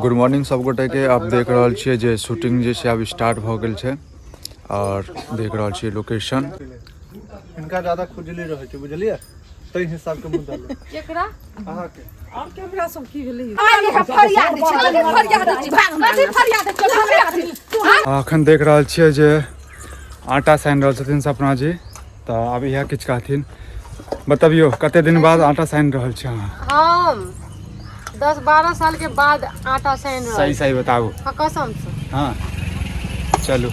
Good morning सब गोटे के। आप देख रहल छियै जे शूटिंग जे छै आब स्टार्ट भऽ गेल छै और देख रहल छियै लोकेशन। हिनका ज्यादा खुजली रहै छै, बुझलियै? ताहि हिसाब के मुद्दा ले केकरा? अहाँके। और कैमरा सब की भेलै? अखन देख रहल छियै जे आटा सानि रहल छथिन सपना जी, तऽ आब इएह किछु कहथिन। बतबियौ, कते दिन बाद आटा सानि रहल छी अहाँ? हम 10-12 साल के बाद आटा सानि रहल। सही सही बताबू। हाँ, कसम से। हाँ चलू।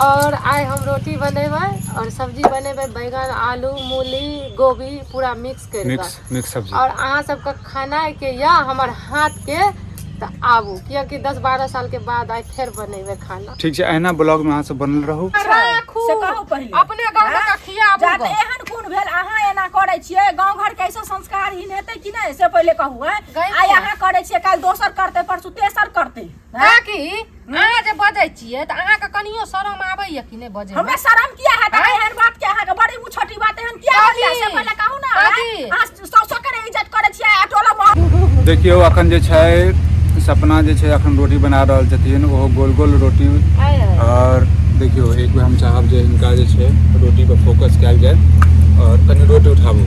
और आइ हम रोटी बनेबै और सब्जी बनेबै, बैगन आलू मूली गोभी पूरा मिक्स करि कऽ। मिक्स मिक्स सब्जी। और अहाँ सबके खाना के या हमर हाथ के तऽ आबू, कियाकि 10-12 साल के बाद आइ फेर बनेबै खाना। ठीक छै, अहिना ब्लॉग में अहाँ सब बनल रहू। राखू से कहू पहिले। अपने गाँव में खियाबू। जा तऽ एहन कोन भेल अहाँ एना करै छियै? गाँव घर के ऐसा संस्कारहीन हेतै कि नहि से पहिले कहू। हैं, गै आइ अहाँ करै छियै, काल्हि दोसर करतै, परसू तेसर करतै, हैं? काकी, अहाँ जे बजै छियै तऽ अहाँके कनियो शरम आबैया कि नहि बजै? हमरा शरम किया हैत? एहन बात के अहाँके बड़ी मुँह छोटी बात एहन किया होइया से पहिले कहू ना। काकी। अहाँ सौ सौ के इज्जत करै छियै आ टोला मोहल्ला। देखियौ, अखन जे छै सपना जे छै अखन रोटी बना रहल छथिन, ओहो गोल गोल रोटी। और देखियौ, एक बेर हम चाहब जे हिनका जे छै रोटी पर फोकस कयल जाय और कनि रोटी उठाबू।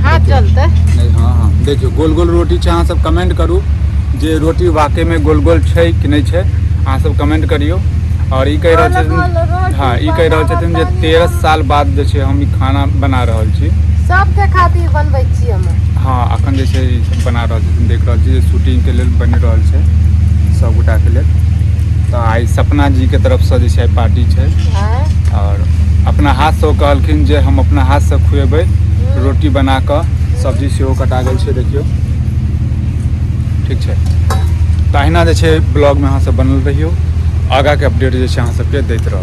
हाथ जलतै। नहि, हाँ हाँ, देखियौ गोल गोल रोटी छै। अहाँ सब कमेंट करू जे रोटी वाकई में गोल गोल छै कि नहि छै, अहाँ सब कमेंट करियौ। और ई कहि रहल छथिन, हाँ, ई कहि रहल छथिन जे 13 साल बाद जे छै हम ई खाना बना रहल छी। सबके खातिर बनबै छी हम। हाँ, अखन जे छै ई सब बना रहल छथिन। देख रहल छी जे शूटिंग के लेल बनि रहल छै सब गोटा के लेल। तऽ आइ सपना जी के तरफ से जे छै पार्टी छै और अपना हाथ से ओ कहलखिन जे हम अपना हाथ से खुएबै रोटी बना कऽ। सब्जी सेहो कटा गेल छै, देखियौ। ठीक छै, तऽ अहिना जे छै ब्लॉगमे अहाँ सब बनल रहियौ, आगाँके अपडेट जे छै अहाँ सबके दैत रहब।